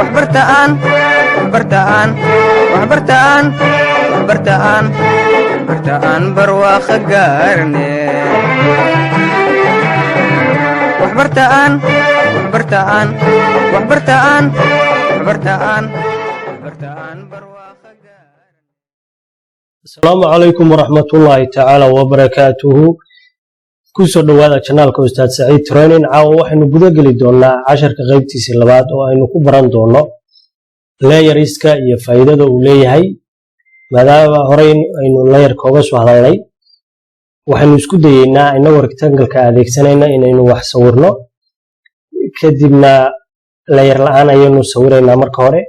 Waxbartaan, waxbartaan, waxbartaan, waxbartaan, waxbartaan, barwaaqo gaarne. Waxbartaan, waxbartaan, waxbartaan, waxbartaan, waxbartaan, barwaaqo. Asalaamu calaykum waraxmatullaahi tacaala wabarakaatuhu. Kusoo dhowaada janaalka Ustaad Saciid Training. Caawa waxaynu guda geli doonaa casharka qaybtiisii labaad oo aynu ku baran doono layerska iyo faa'iidada uu leeyahay. Maadaama horey aynu layerka oga soo hadalnay, waxaynu isku dayeynaa inagoo rectangle-ka adeegsanayna inaynu wax sawirno, kadibna layer la-aan ayaynu sawiraynaa marka hore.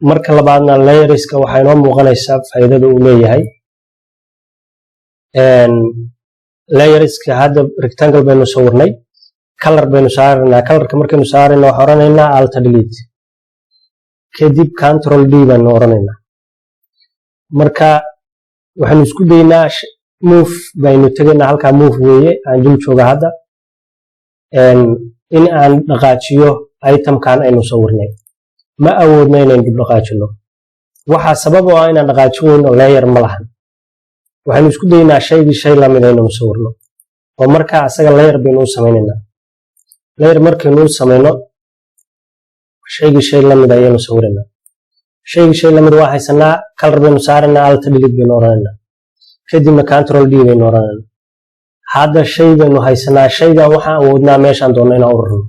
Marka labaadna layerska waxaa inoo muuqanaysaa faa'iidada uu leeyahay layerska. Hadda rectangle baynu sawirnay, color baynu saaraynaa. Colorka markaynu saarayna, waxaan oranaynaa Alt Delete, kadib Control D baynu oranaynaa. Marka waxaynu isku daynaa, move baynu tegaynaa. Halkaa move weeye aan dul jooga hadda, in aan dhaqaajiyo itemkan aynu sawirnay. Ma awoodno inaynu dib dhaqaajino. Waxaa sabab oo ah inaan dhaqaajin weyno, layer ma lahan. Waxaynu isku daynaa shaygii shay lamid inaynu sawirno, oo markaa asaga layer baynu u samaynaynaa. Layer markaynu u samayno, shaygii shay lamid ayaynu sawiraynaa. Shaygii shay lamid waa haysanaa, color baynu saaraynaa, Alt Delete baynu oranaynaa, kadibna Control D baynu oranaynaa. Hadda shay baynu haysanaa. Shaygan waxaan awoodnaa meeshaan doonno inaan ururno.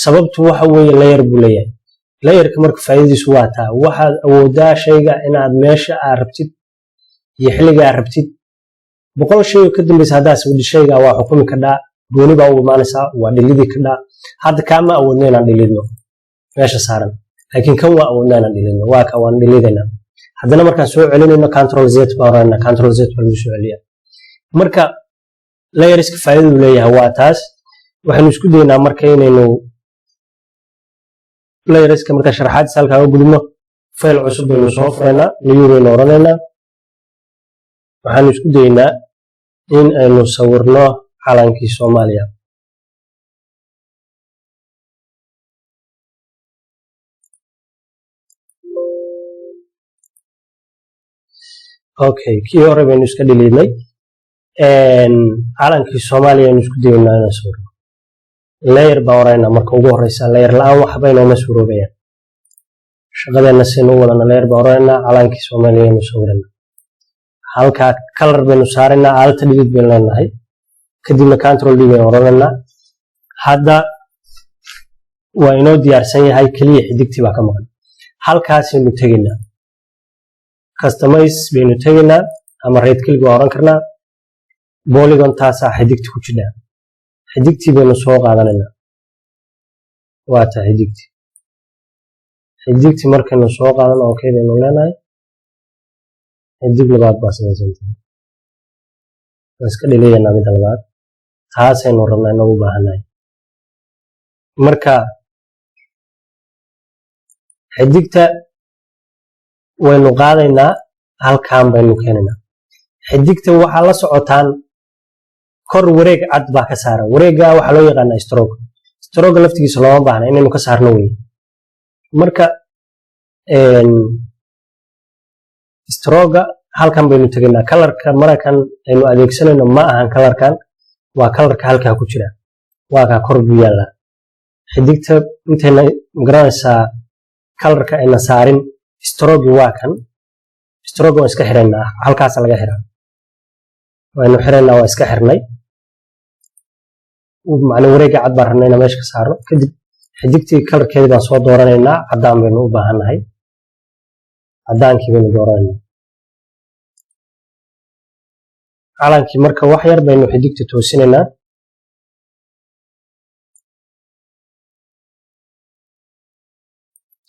Sababtu waxa weeye layer buu leeyahay. Layerka marka faa'iidadiisu waa taa: waxaad awoodaa shayga inaad meesha aad rabtid iyo xilliga aad rabtid. 100 shay oo ka dambaysa haddaa sawidhi, shayga waa xukumi kadhaa, gooni baa u imaanaysaa, waa delete-i kadhaa. Hadda kaama awoodno inaan delete-no meesha saaran, laakiin kan waa awoodnaa inaan delete-no. Waa ka, waan delete-aynaa. Haddana markaan soo celinayno, Control Z baan oranayna. Control Z baa lagu soo celiyaa. Marka layerska faa'iidadu leeyahay waa taas. Waxaynu isku daynaa marka inaynu layerska marka sharaxaadisa halkaa uga gudubno. File cusub baynu soo furaynaa, new baynu oranaynaa. Waxaanu isku daynaa in aynu sawirno calankii Soomaaliya. Okay, kii hore baynu iska delete-nay. Calankii Soomaaliya aynu isku daynaa inaan sawirno. Layer baan oraynaa marka ugu horeysa. Layer la-aan waxba inooma suuroobayaan shaqadeenna. Saynu u wadana, layer baan oraynaa. Calankii Soomaaliya aynu sawirana. Halkaa color baynu saaraynaa, Alt Delete baynu leenahay, kadibna Control D baynu oranaynaa. Hadda waa inoo diyaarsan yahay, keliya xidigtii baa ka maqan. Halkaasaynu tegaynaa, customize baynu tegaynaa, ama right click baan oran karnaa. Polygon taasaa xidigti ku jidhaa. Xidigtii baynu soo qaadanaynaa. Waa taa xidigtii. Xidigtii markaynu soo qaadano, okay baynu leenahay. Xidig labaad baa samaysantay, waan iska dhaliyaynaa midda labaad. Taasaynu rabnaa, inagu u baahannahay. Marka xidigta waynu qaadaynaa, halkan baynu keenaynaa. Xidigta waxaa la socotaan kor wareeg cad baa ka saaran. Wareegga waxaa loo yaqaanaa stroke. Stroke laftigiisa looma baahna, inaynu ka saarno weye. Marka stroke halkan baynu tegaynaa. Colorka marakan aynu adeegsanayno ma ahan colorkan, waa colorka halkaa ku jira. Waa kaa, kor buu yaallaa. Xidigta intayna magaranaysaa colorka ayna saarin, stroke waa kan. Stroke waan iska xiraynaa, halkaasa laga xiraa. Waynu xiraynaa, waa iska xirnay. Macna wareegga cad baan rabnay inaan meesha ka saarno. Kadib xidigtii colorkeedii baan soo dooranaynaa. Caddaan baynu u baahannahay, caddaankii baynu dooranaynaa. Calankii marka wax yar baynu xidigta toosinaynaa.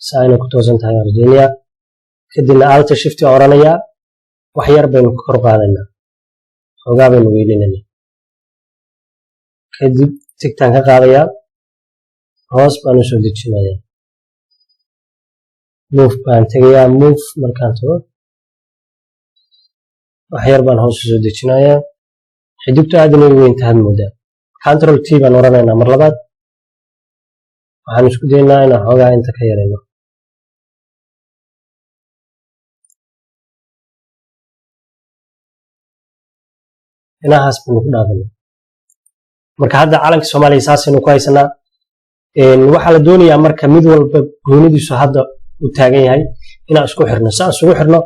Saa inay ku toosan tahay aan rajeynayaa. Kadibna Alt Shift aan oranayaa, wax yar baynu kor qaadaynaa, xoogaa baynu weynaynaa. Kadib tick-taan ka qaadayaa, hoos baan u soo dejinayaa. Move baan tegayaa. Move markaan tago, wax yar baan hoos u soo dejinayaa. Xidigtu aad inay u weyn tahay moodaa. Control T baan oranaynaa mar labaad. Waxaan isku daynaa inaan xoogaa inta ka yarayno. Inahaas baynu ku dhaafina. Marka hadda calanka Soomaaliya saasaynu ku haysanaa. Waxaa la doonayaa marka mid walba goonidiisu hadda u taagan yahay inaan isku xirno. Si aan isugu xirno,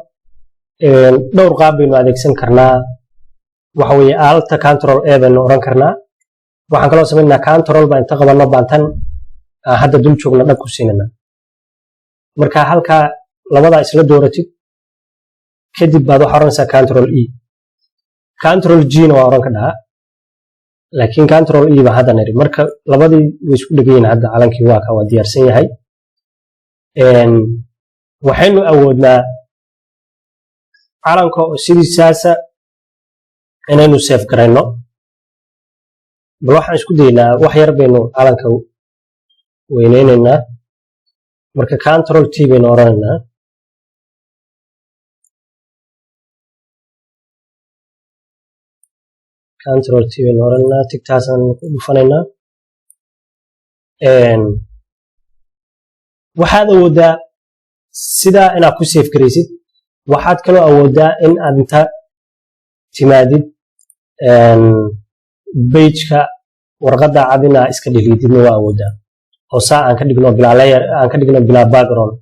dhowr qaab baynu adeegsan karnaa. Waxa weeye Alt-a Control A baynu oran karnaa. Waxaan kaloo samaynaa Control baan inta qabanno baan tan aan hadda dul joogna dhag ku siinanaa. Marka halkaa labadaa isla dooratid, kadib baad waxaa oranaysaa Control E. Control G na waa oran kadhaa, laakiin Control E baan hadda niri. Marka labadii way isku dhegan yihiin. Hadda calankii waa ka waa diyaarsan yahay. Waxaynu awoodnaa calanka oo sidiisaasa inaynu save garayno. Bal waxaan isku daynaa wax yar baynu calanka weyneynaynaa. Marka Control T baynu oranaynaa. Control T baynu oranaynaa, tick-taasaan ku dhufanaynaa. Waxaad awooddaa sidaa inaad ku save garaysid. Waxaad kaloo awooddaa in aad inta timaadid page-ka warqadda cad inaa iska delete-idna waa awooddaa, oo saa aan ka dhigno bilaa layer, aan ka dhigno bilaa background.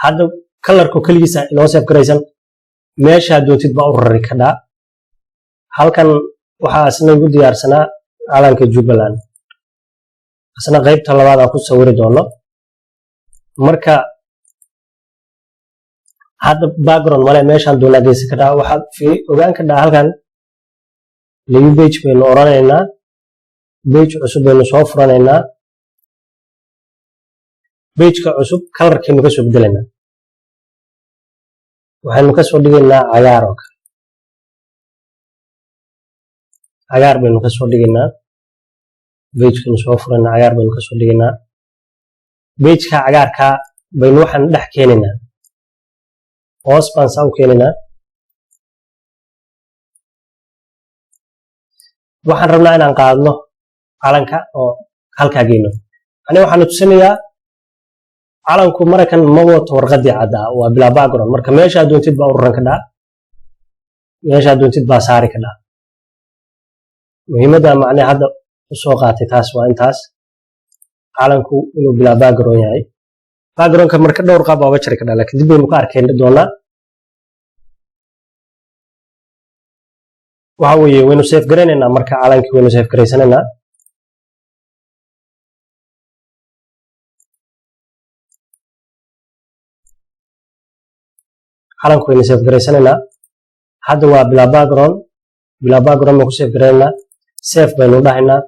Hadda color-ku keligiisa inoo save garaysan. Meeshaa doontid baa u rari kadhaa. Halkan waxaa isna igu diyaarsanaa calanka Jubbaland, isna qaybta labaad aan ku sawiri doono. Marka hadda background male, meeshaan doonaa geysan kadhaa. Waxaad ogaan kadhaa halkan new page baynu oranaynaa, page cusub baynu soo furanaynaa. Page-ka cusub color-kaynu ka soo bedelaynaa, waxaynu ka soo dhigaynaa cagaar oo kale. Cagaar baynu ka soo dhigaynaa. Page-kaynu soo furaynaa, cagaar baynu ka soo dhigaynaa. Page-ka cagaarka baynu waxaan dhex keenaynaa, hoos baan saa u keenaynaa. Waxaan rabnaa inaan qaadno calanka oo halkaa geyno. Ani waxaanu tusinayaa calanku marakan ma wato warqadii caddaa, waa bilaa background. Marka meeshaa doontid baa ururan kadhaa, meeshaa doontid baa saari kadhaa. Muhiimadda macne hadda usoo qaatay taas waa intaas, calanku inuu bilaa background yahay. Background-ka marka dhowr qaab baa uga jari kadhaa, laakiin dib baynu ka arkayn doonaa. Waxa weeye waynu save garaynaynaa. Marka calankii waynu save garaysanaynaa. Calanku waynu save garaysanaynaa. Hadda waa bilaa background, bilaa background baynu ku save garaynaynaa. Save baynu dhahaynaa.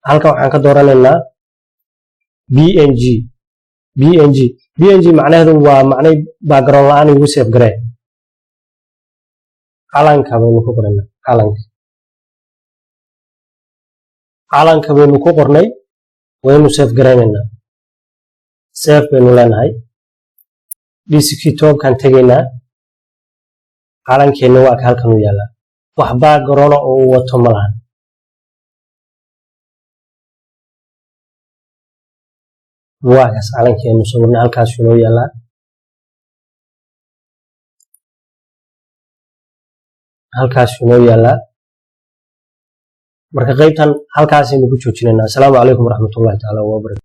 Halkan waxaan ka dooranaynaa PNG. PNG, PNG macnaheedu waa macnay background la-aan igu save garee. Calanka baynu ku qoraynaa. Calanka, calanka baynu ku qornay. Waynu save garaynaynaa, save baynu leenahay. Desktop-kan tegaynaa. Calankeenna waa ka halkan u yaallaa, wax background oo uu wato ma lahan. Waa kaas calankeenu sawirna, halkaasuu inoo yaallaa, halkaasuu inoo yaallaa. Marka qaybtan halkaasaynu ku joojinaynaa. Asalaamu calaykum waraxmatullahi tacaala wabarakatu.